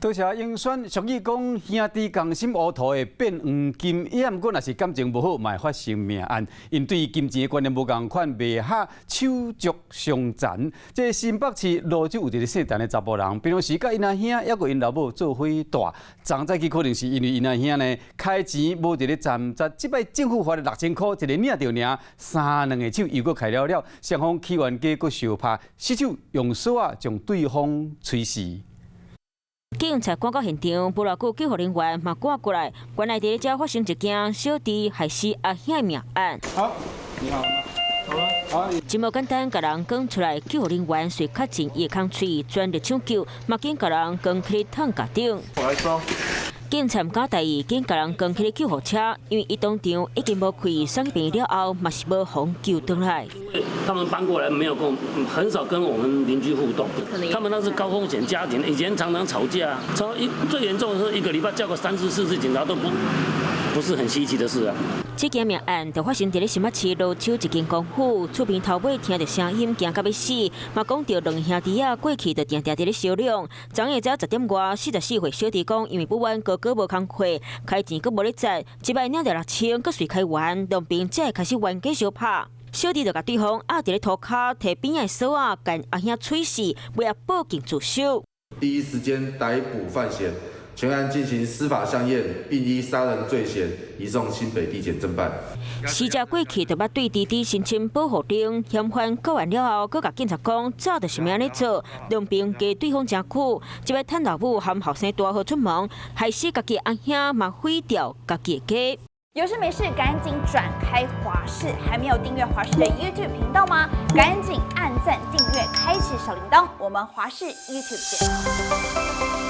多謝英選，俗語講兄弟仝心烏塗會變黃金，伊毋過若是感情無好，嘛會發生命案。𪜶對金錢的觀念無仝款，袂合手足相殘。這新北市蘆洲有一个姓陳的查埔人，平常時佮𪜶阿兄，猶閣𪜶老母做伙蹛。昨早起可能是因為𪜶阿兄呢開錢無佇咧賺，這擺政府罰了6000箍，一个領著爾，三兩个手又閣開了了，雙方起冤家閣相拍，失手用索仔將對方捶死。警察趕到現場，無偌久救護人員嘛趕過來，原來佇咧遮發生一件小弟害死阿兄的命案。好，你好，好了，好。這麼簡單，共人講出來，救護人員隨較近伊的空喙，全力搶救，嘛緊共人扛起桶架頂。我來裝。警察毋敢大意，緊共人扛起救護車，因為伊當場已經無氣，送去病院了後，嘛是無予救轉來。他們搬過來沒有跟，很少跟我們鄰居互動。他們那是高風險家庭，以前常常吵架，最嚴重的是一個禮拜叫個三次四次警察都不是很稀奇的事啊。這件命案就發生佇咧新北市蘆洲一間公府，厝邊頭尾聽著聲音，驚甲欲死，嘛講著兩兄弟仔過去就定定佇咧相量。昨下晝10點外，44歲小弟講，因為不滿哥哥無工課，開錢閣無咧賺，這擺領著六千，閣隨開完，兩邊才會開始冤家相拍。小弟就共對方壓佇咧塗跤，提邊仔的索仔，共阿兄捶死，尾仔報警自首。第一時間逮捕犯嫌，全案進行司法相驗，並依殺人罪嫌移送新北地檢偵辦。死者過去就捌對弟弟申請保護令，嫌犯告完了後，閣共警察講早就是按呢做，兩邊加對方誠久，這擺趁老母含後生大號出門，害死家己阿兄，嘛毀掉家己的家。有事沒事趕緊轉開華視，還沒有訂閱華視的 YouTube 頻道嗎？趕緊按讚、訂閱、開啟小鈴鐺，我們華視 YouTube 見。